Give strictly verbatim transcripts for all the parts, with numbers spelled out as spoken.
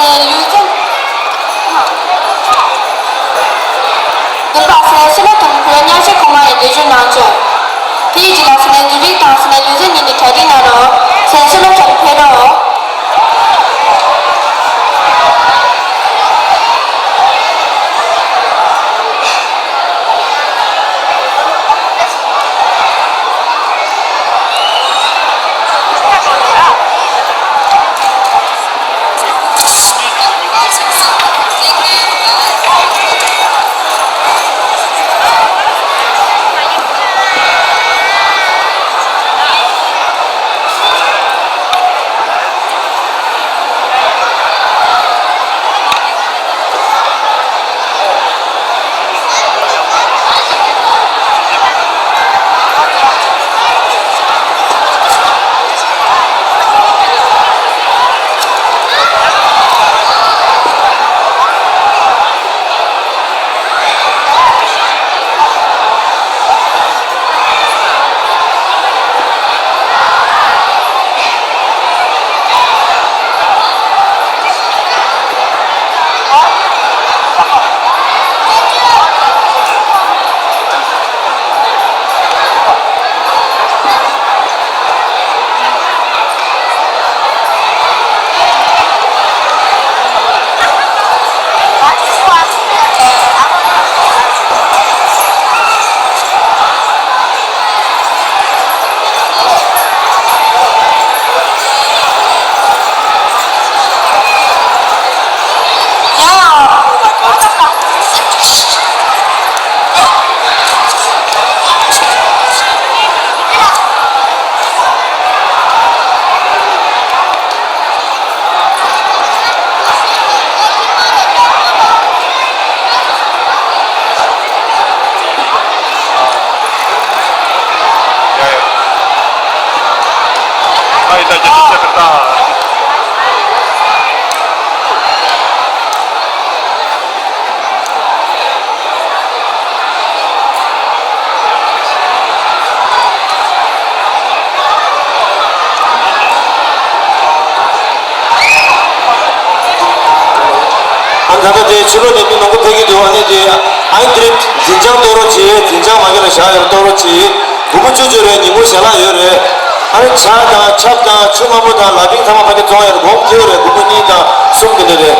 ལུས་རྩལ། བདུན་པ་སེ་ཤི་ལོ་ཐོན་ཁུལ་སྙན་ཞུ་གོང་མ་ཡི་ལས་ཞུ་གནང་ཆོག་དེའི་རྗེས་ལ་སེ་ནས་འཛུལ་རིགས་དང་སེ་ནས་ལུས་རྩལ་གཉིས་ནས་གྲ་སྒྲིག་གནང་རོགས། སེ་ཤི་ལོ་ཐོན་ཕེབས་རོགས། ཨ་ད་ལྟ་དེ་ཕྱི་ལོགས་ནས་མི་མང་པོ་ཕེབས་ཀྱི་འདུག་ཨ་ནི་དེ་ཨ་ནི་དེ་རིང་འཛིན་བྱང་གཏོང་རོགས་གྱིས། འཛིན་བྱང་མ་གི་ལ་བཞག་ཡོད་གཏོང་རོགས་གྱིས། སྒུག་པ་བཅུག་བཅུག་རེད། ཉིན་མོ་ཞལ་ལག་ཡོད་རེད། ཨ་ནི་ཇ་དང་ཆབ་དང་ཆུ་སྔོན་པོ་དང་ལ་ཕིང་ཚང་མ་ཕ་གི་བཙོང་ཡོད་རེད། སྒོར་མོ་བརྒྱད་རེད། སྒུག་པ་གཉིས་དང་གསུམ་དེ་འདྲ་རེད།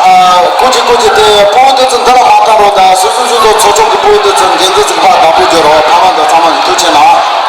ཨ། སྐུ་མཁྱེན་སྐུ་མཁྱེན། དེ་སྤུ་གུ་དེ་ཚོ་འདི་ལ་མ་བཏང་རོགས་དང་། སོ་སོ་སོ་སོ་ཚོགས་ཆུང་གི་སྤུ་གུ་དེ་ཚོ་འགན་འཛིན་ཚོ་ཕར་བདག་པོ་བྱོས་རོགས། ཕ་མ་དང་ཚང་མ་ལ་ཐུགས་རྗེ་གནང་།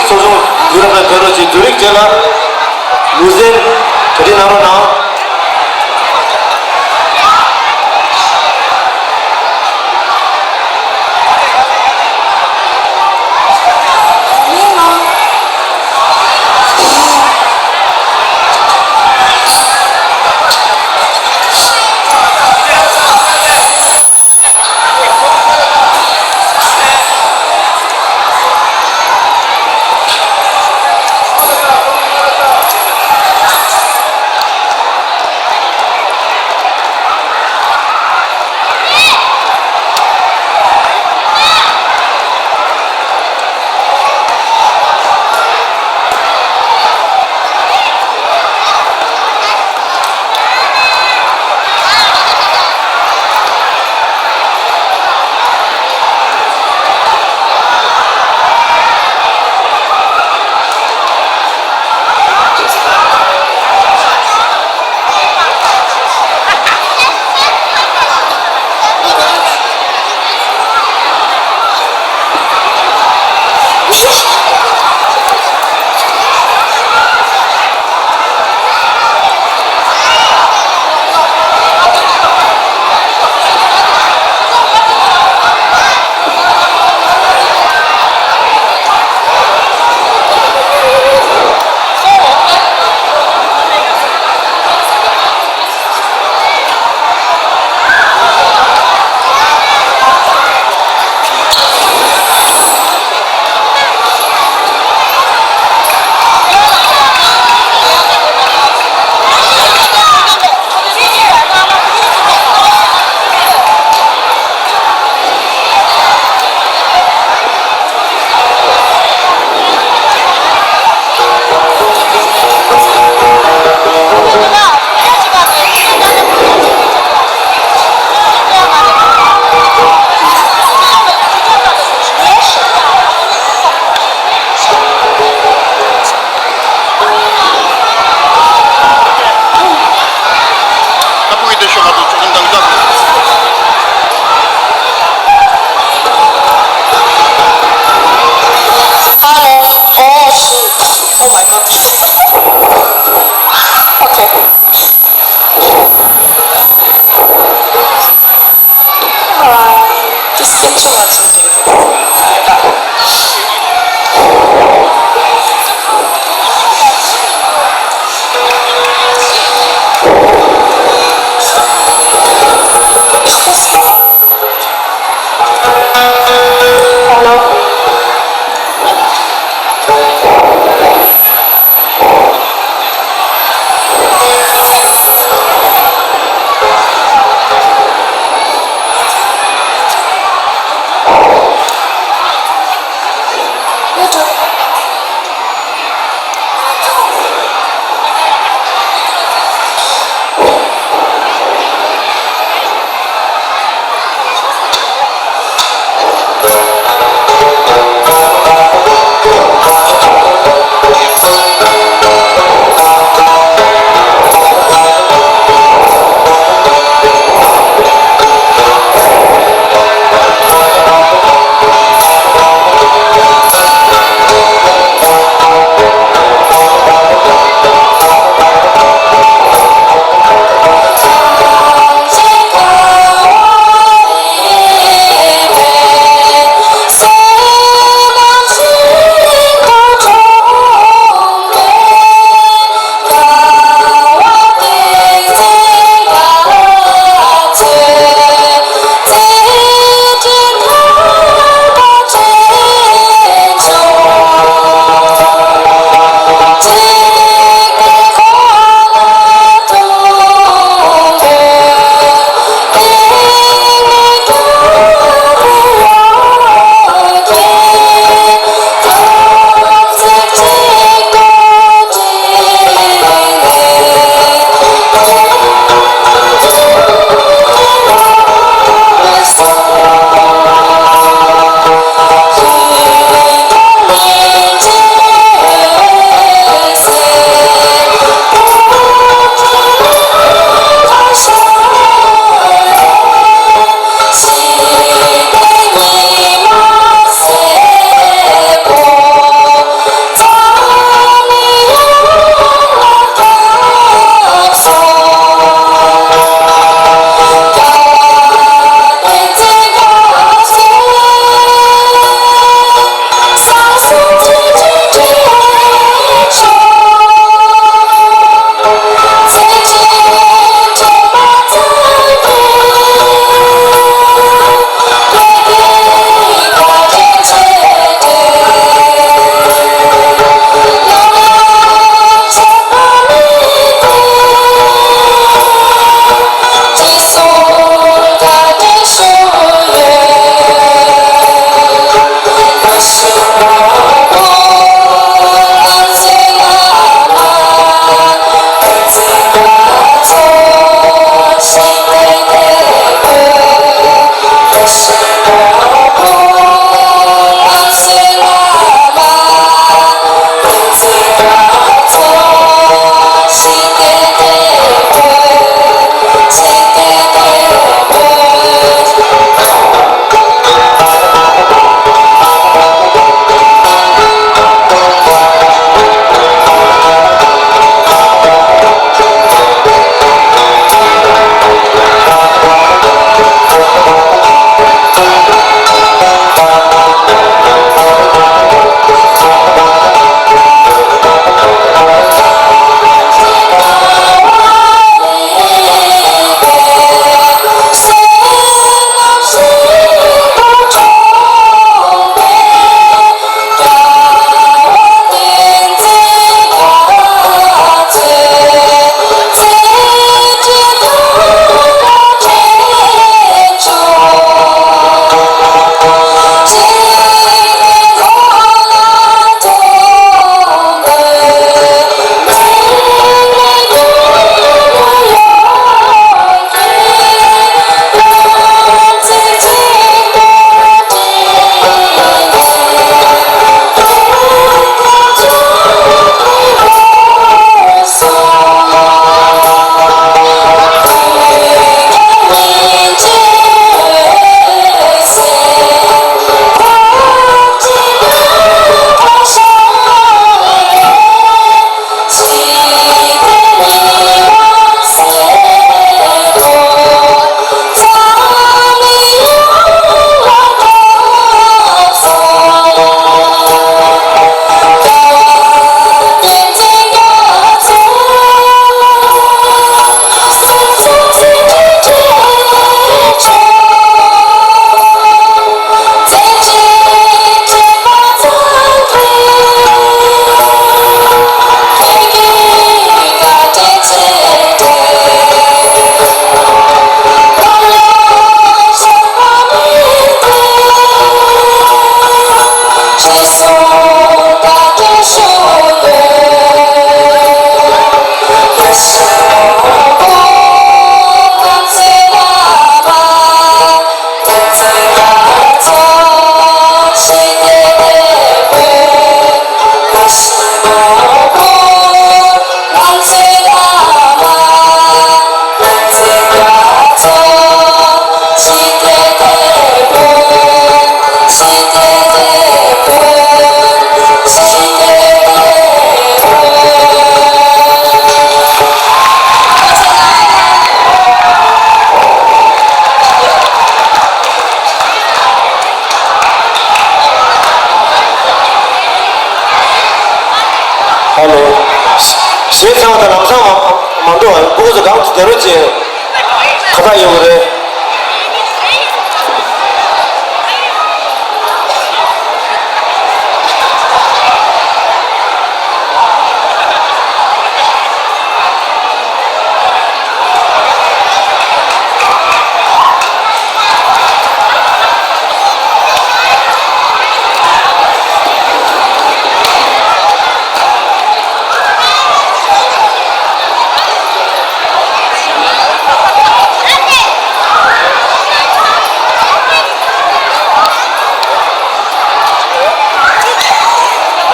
ཚོགས་ཆུང་དུས་རབས་ལ་ཕེབས་རོགས་གྱིས། བསྡུ་རིག་བཅས་ལ་ལུས་རྩལ་གྲ་སྒྲིག་གནང་རོགས་གནང་། དེ་ཚང་མ་ད་ལམ་སང་མ་མ་འགྲོ་བ་ཕྲུ་གུ་ཚོ་གང་དུ་བསྡད་རོགས་བྱེད། ཁ་ཐག་ཡོད་རེད།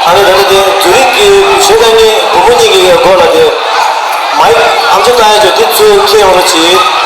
ཨ་ནི་ད་ནི་དེ་དེ་རིང་གི་གཞས་བཏང་མཁན་བུ་མོ་གཉིས་ཀྱི་མགོ་ལ་དེ་མའིག་ཨམ་ཅོག་བཏང་ཡ་ཅོ་དེ་ཚུར་འཁྱེར་ཡོང་རོགས་གྱིས།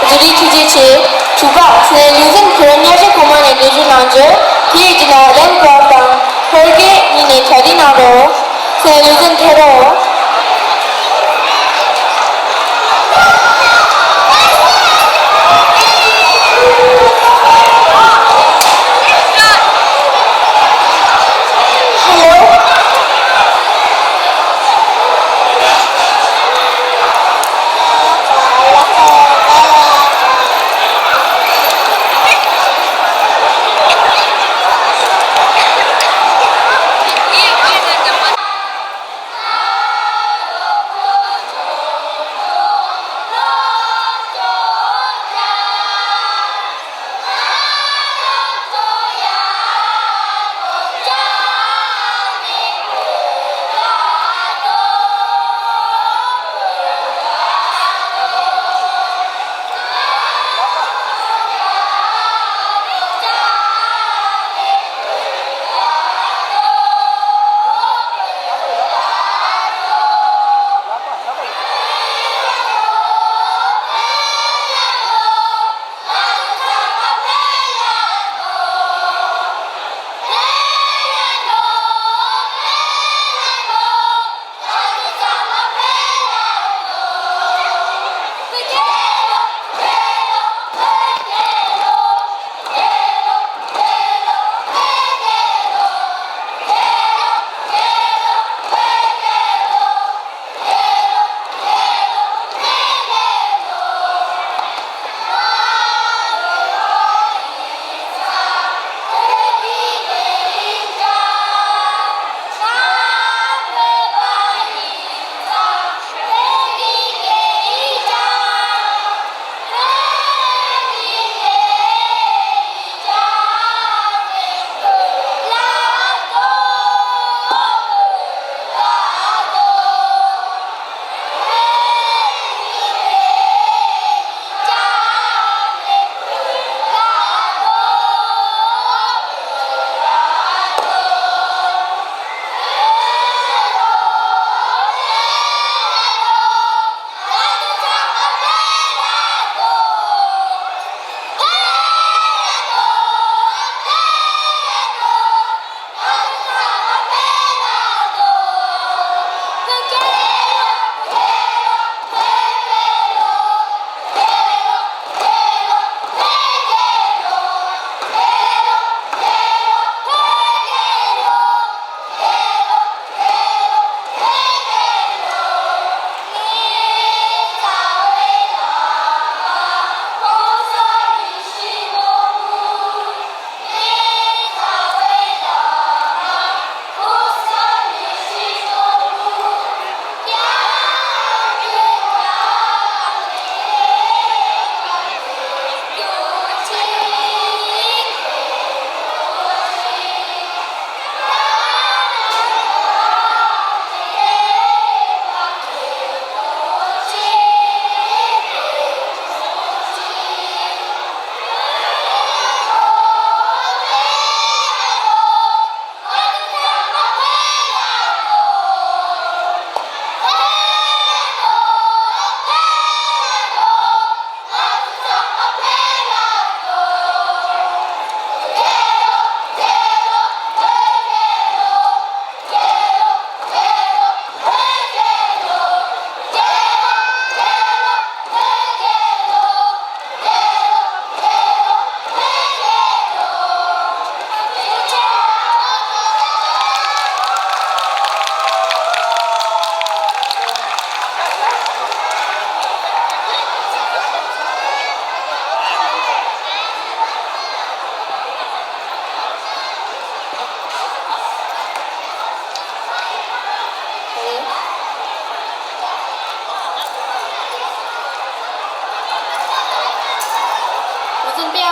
བསྡུ་རིག་ཐུགས་རྗེ་ཆེ། དྲུག་པ་སྲས་ལུས་འཛིན་ཁོ་རང་ཉ་ཤ་གོང་མ་ནས་འགྲན་ཞུགས་གནང་རྒྱུ། དེའི་རྗེས་ལ་ལེན་ཀོ་དང་ཧོར་གེ་གཉིས་ནས་གྲ་སྒྲིག་གནང་རོགས། སྲས་ལུས་འཛིན་ཐེ་རོ།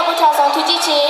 པོ་ཆགས་སོང་། ཐུགས་རྗེ་ཆེ།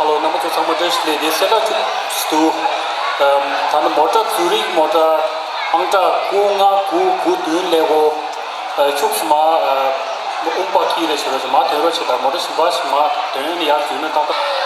ཧ་ལོ། རྣམ་པ་ཚོ་ཚང་མ་བཀྲ་ཤིས་བདེ་ལེགས། གསལ་བསྒྲགས་ཅིག་འདུག་ཨམ། ད་ནི་མོ་ཊ་ཛུ་རིག་མོ་ཊ་ཨང་གྲངས་དགུ་ལྔ་དགུ་དགུ་བདུན་ཀླད་ཀོར་ཨ་ཁྱུག་ཙམ་མར་ཨ་ཨུམ་པ་ཀི་རེ་ཞེས་པ་ཞིག་མར་དོན་རོགས་བྱེད་དང་། མོ་ཊ་གཞན་པ་ཞིག་མར་དོན་ཡར་འཛུལ་ན་ཏག་ཏག་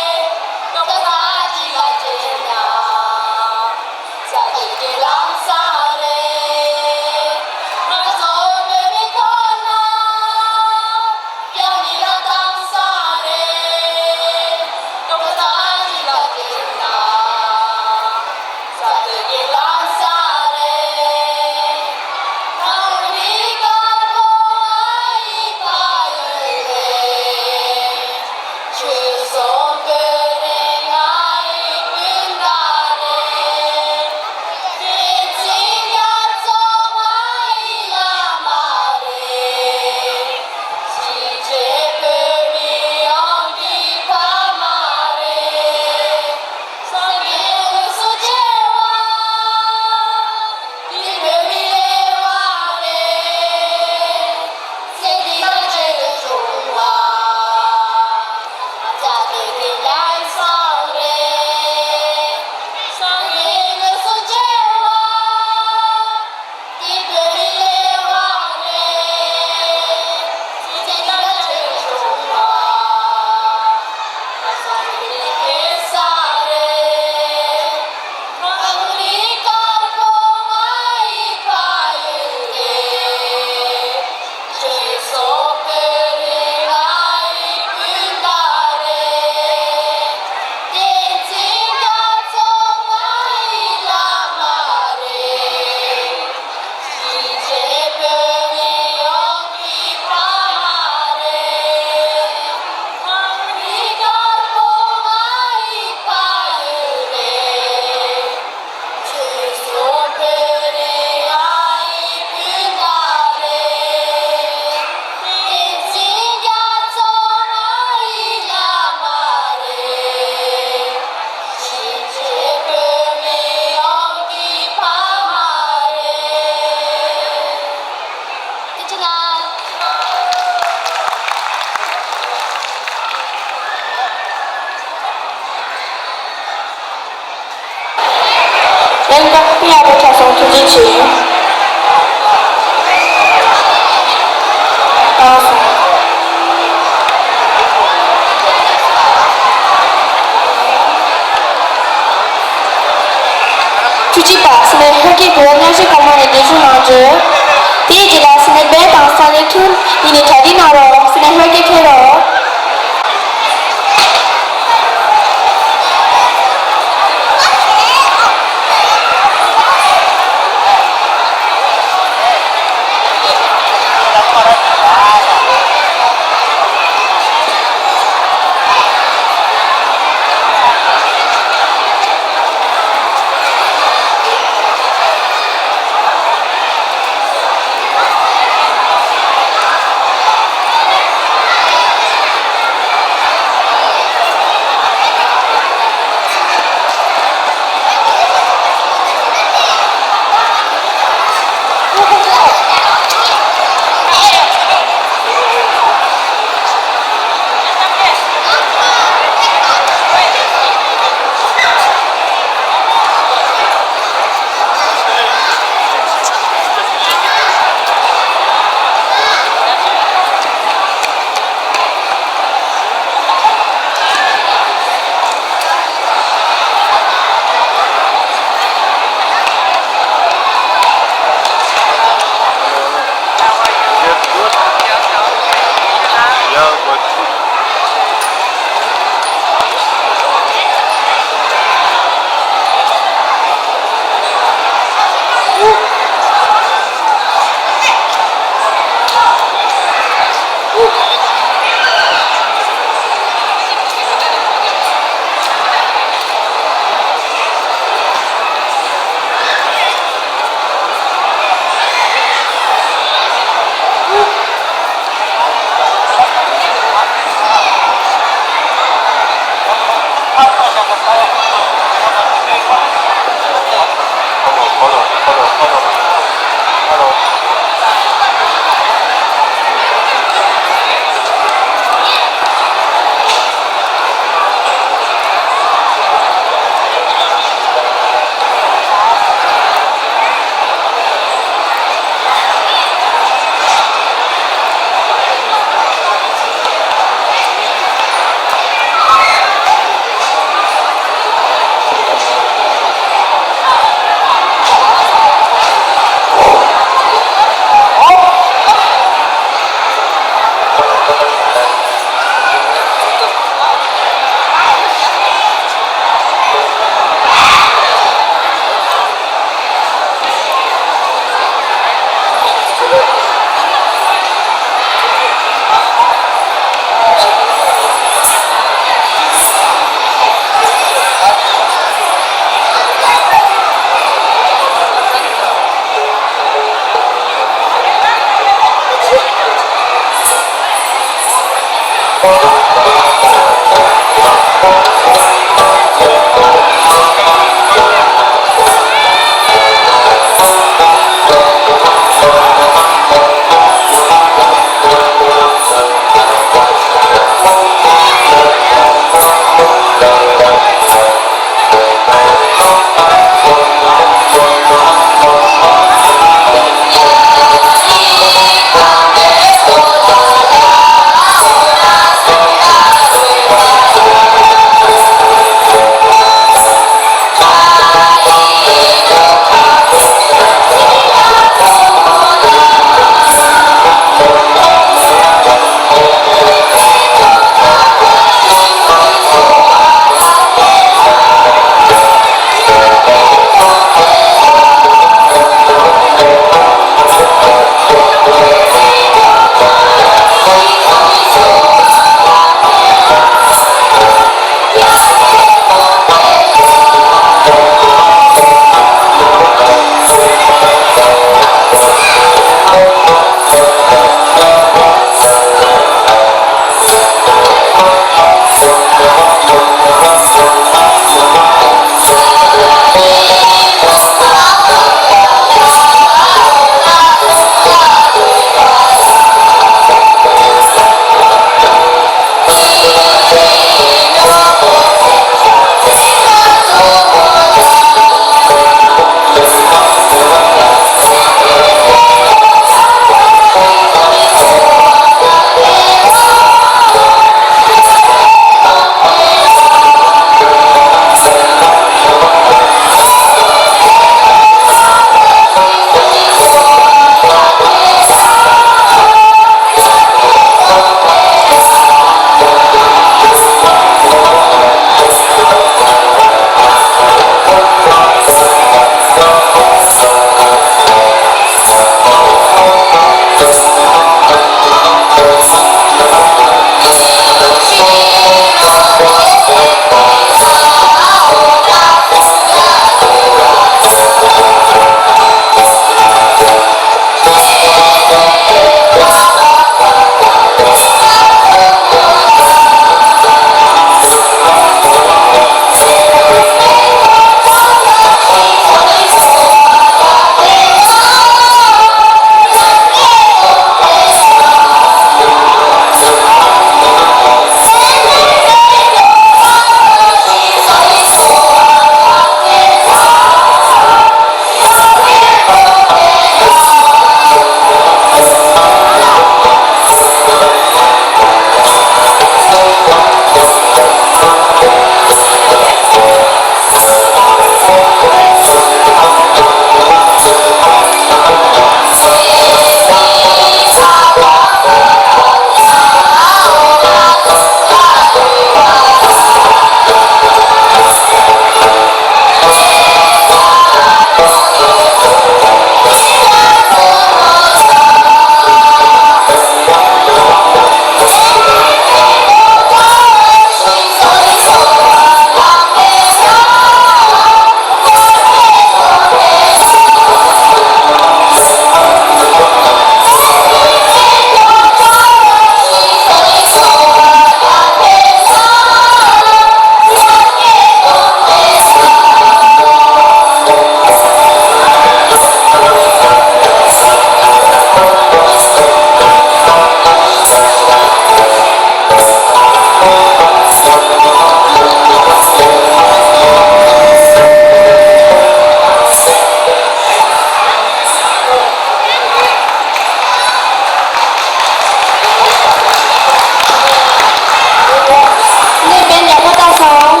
གནས་དཔེ་ཡག་པོ་བཏང་སོང་།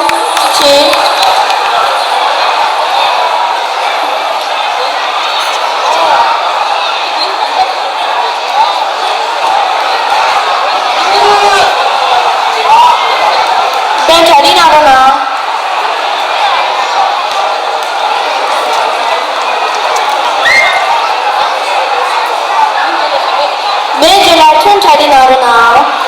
ཅིག་དཔེ་གྲ་སྒྲིག་གནང་རོགས་གནང་། མེད་རྗེས་ལ་ཐུན་གྲ་སྒྲིག་གནང་རོགས་གནང་།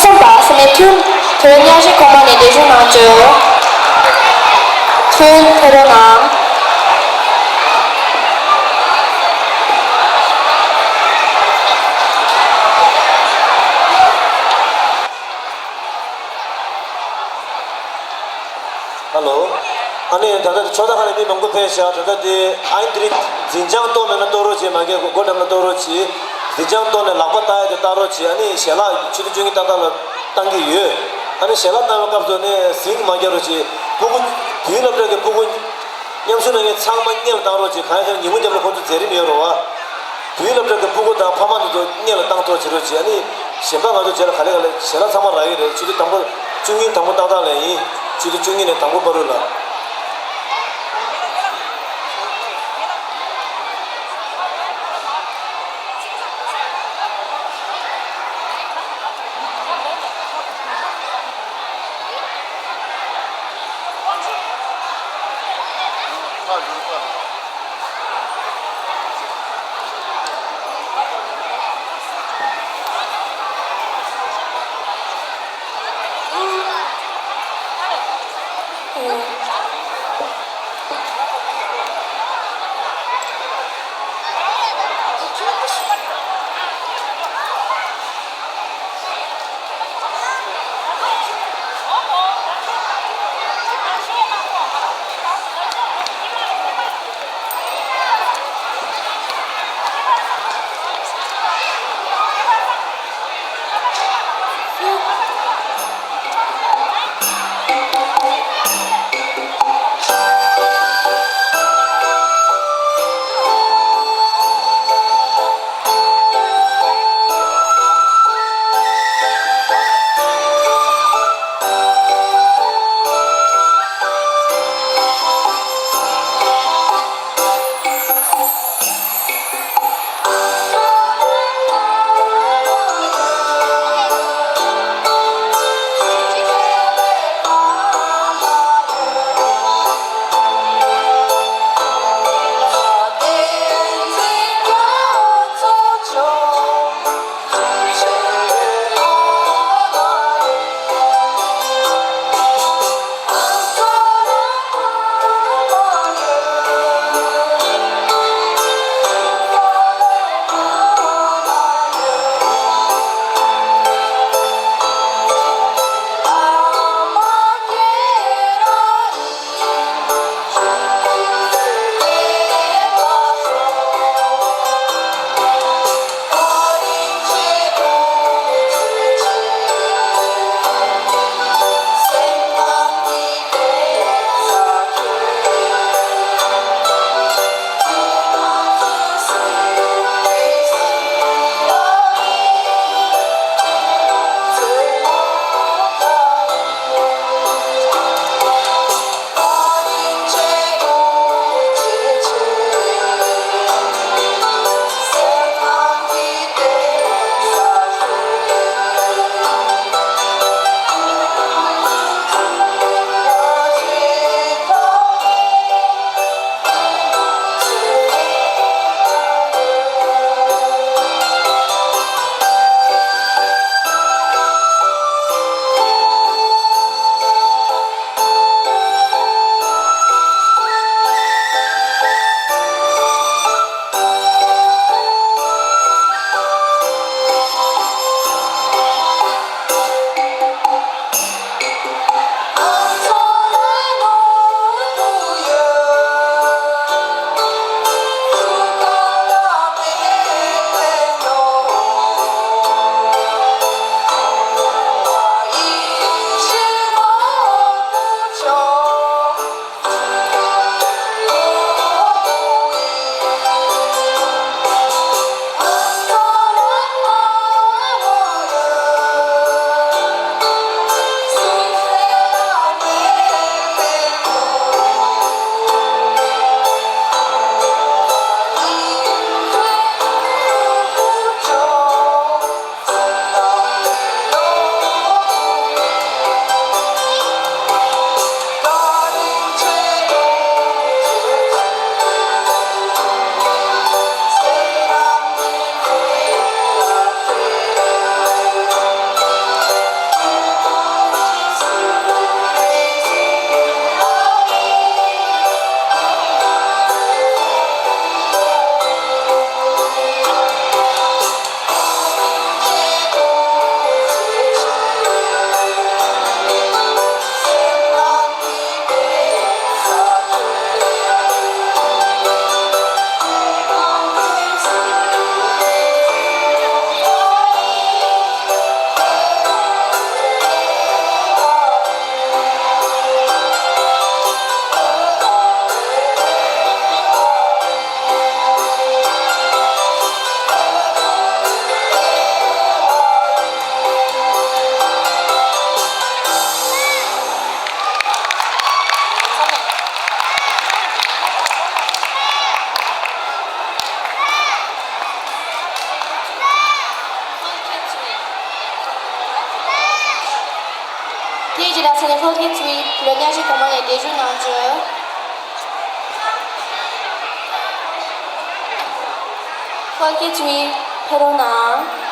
གསུམ་པ་ས་གནས་ཐུན་བོད་གཉའ་ཤིང་གོང་མ་ནས་གདན་ཞུ་གནང་བྱོན། ཐུན་ཕེབས་རོགས་གནང་། ཧ་ལོ། ཨ་ནི་ད་ལྟ་ཕྱོགས་མཐའ་ཁག་ནས་མི་མང་པོ་ཕེབས་ཤག་ད་ལྟ་དེ་ཨ་ཡིན་དེ་རིང་འཛིན་བྱང་གཏོང་མེད་ན་གཏོང་རོགས་བྱེད། མ་གིར་སྒོ་འགྲམ་ལ་གཏོང་རོགས་བྱེད། འཛིན་བྱང་གཏོང་ནས་ལག་པ་བཏགས་ཡ་དེ་བཏགས་རོགས་བྱེད། ཨ་ནི་ཞལ་ལག་ཆུ་ཚོད་བཅུ་གཉིས་ཏག་ཏག་ལ་བཏང་གི་ཡོད། ཨ་ནི་ཞལ་ལག་བཏང་བའི་སྐབས་སུ་ནས་ཟིང་མ་རྒྱག་རོགས་བྱེད། ཕྲུ་གུ་བོད་ཡིག་སློབ་གྲྭ་གི་ཕྲུ་གུ་མཉམ་ཞུགས་གནང་མཁན་ཚང་མ་སྔོན་ལ་བཏང་རོགས་བྱེད། གང་ཡིན་ཟེར་ན་ཉིན་མོ་རྒྱབ་ལ་ཁོང་ཚོ་མཛད་རིམ་ཡོད་རེད་བ། བོད་ཡིག་སློབ་གྲྭ་གི་ཕྲུ་གུ་དང་ཕ་མ་དེ་ཚོ་སྔོན་ལ་བཏང་ཐུབ་པ་བྱེད་རོགས་བྱེད། ཨ་ནི་གཞན་པ་ང་ཚོ་རྗེས་ལ་ག་ལེ་ག་ལེ་ཞལ་ལག་ཚང་མ་རག་གི་རེད། ཆུ་ཚོད་དང་པོ་བཅུ་གཉིས་དང་པོ་ཏག་ཏག་ལ་ཡིན། ཆུ་ཚོད་བཅུ་གཉིས་ནས་དང་པོ་བར་དུ་ལ། དེའི་རྗེས་ལ་ས་གནས་ཧྥོ་ཁེ་ཚུའི་ལོ་ཉག་གཞིས་གོང་མ་ནས་གདན་ཞུ་གནང་བྱུང་། ཧྥོ་ཁེ་ཚུའི་ཕེབས་རོགས་གནང་།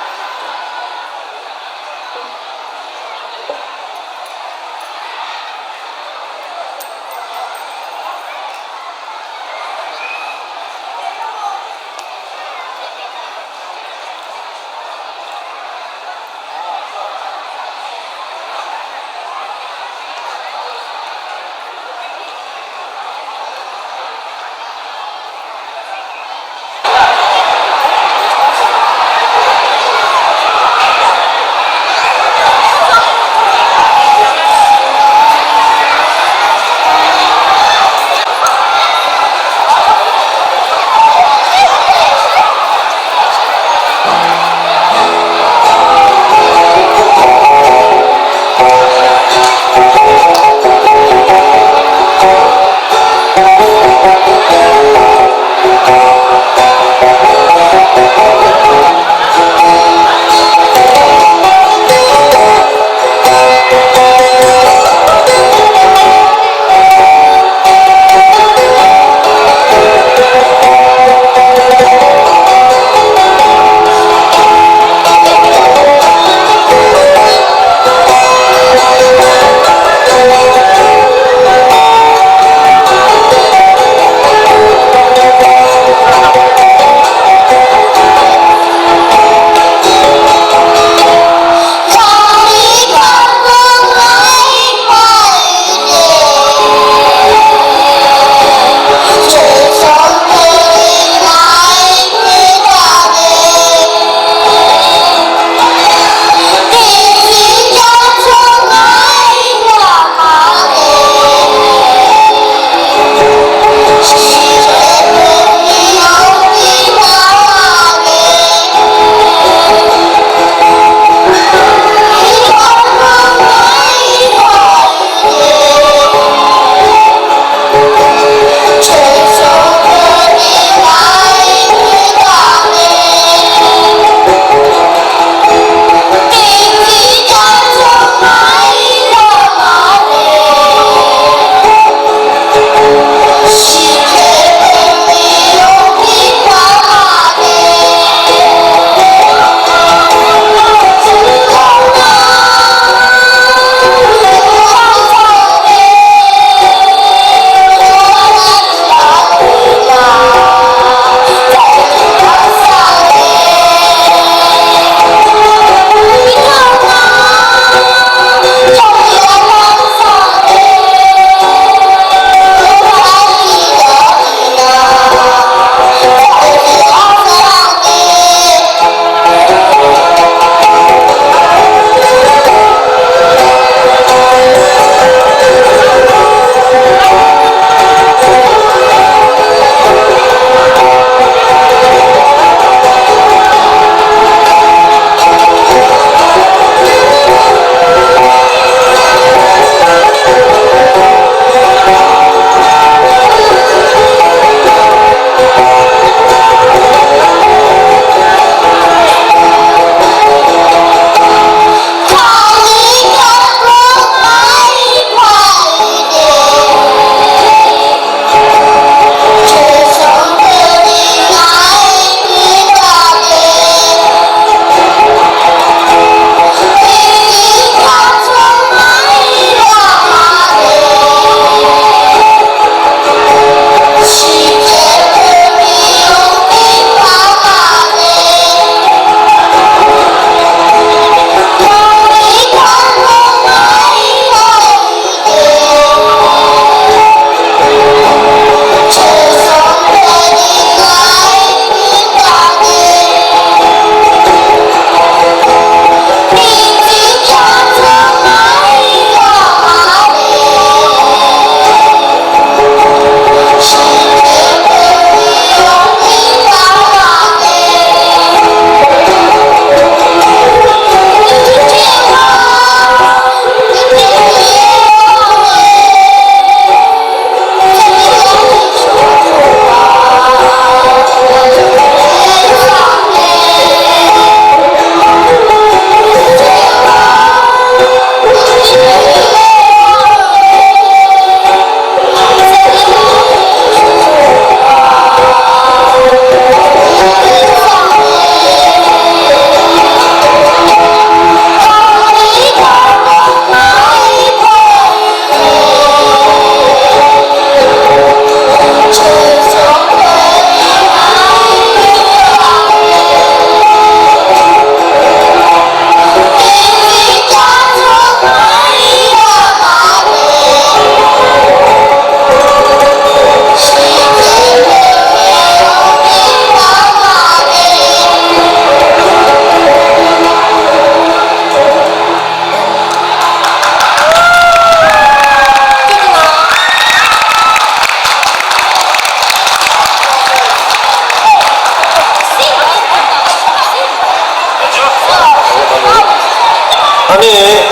ཨ་ནི་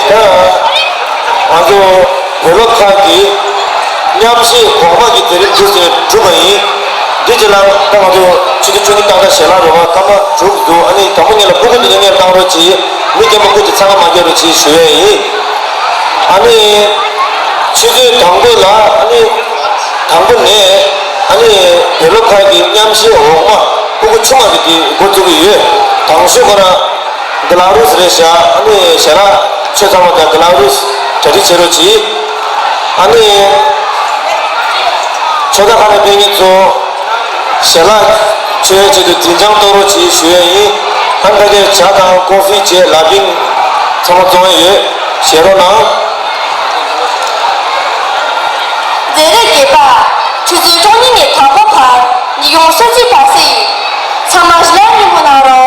ད་ང་ཚོ་བོད་སློབ་ཁག་གི་མཉམ་ཞུགས་གོང་མ་གི་མཛད་རིམ་འདུག་ཟེར་གྲུབ་པ་ཡིན། འདི་རྗེས་ལ་ད་ང་ཚོ་ཆུ་ཚོད་བཅུ་གཉིས་ཏག་ཏག་ཞལ་ལག་རོལ་པ་སྐར་མ་དྲུག་འདུག་ཨ་ནི་དང་པོ་ཉིད་ལ་ཕྲུ་གུ་འདི་ཚོ་སྔོན་བཏང་རོགས་གྱིས། མི་རྒན་པོ་ཀུན་གྱིས་འཚང་ཁ་མ་རྒྱག་རོགས་གྱིས་ཞུ་ཡས་ཡིན། ཨ་ནི་ཆུ་ཚོད་དང་པོ་ལ་ཨ་ནི་དང་པོ་ནས་ཨ་ནི་བོད་སློབ་ཁག་གི་མཉམ་ཞུགས་འོག་མ་ཕྲུ་གུ་ཆུང་བ་གི་དེ་འགོ་བཙུགས་ཀྱི་ཡོད། དང་ཤོས་ཁོ་རང་། ག་ལ་རུས་རེད་ཤག་ཨ་ནི་ཞལ་ལག་མཆོད་ཚང་མ་དང་ག་ལ་རུས་གྲ་སྒྲིག་བྱེད་རོགས་གྱིས། ཨ་ནི་ཕྱོགས་མཐའ་ཁག་ནས་ཕེབས་མཁན་ཚོ་ཞལ་ལག་མཆོད་ཡས་ཆེད་དུ་འཛིན་བྱང་གཏོང་རོགས་གྱིས་ཞུ་ཡས་ཡིན། ཨ་ནི་ཕ་གིར་ཇ་དང་ཀོ་ཧྥི་བཅས་ལ་ཕིང་ཚང་མ་བཙོང་ཡས་ཡོད། བཞེས་རོགས་གནང་། མཛད་རིམ་བརྒྱད་པ། ཆུ་ཚོད་བཅུ་གཉིས་ནས་དང་པོ་བར་ཉིན་གུང་ཆུ་ཚོད་བར་གསེང་ཡིན། ཚང་མ་ཞལ་ལག་མཉམ་སྤྲོད་གནང་རོགས།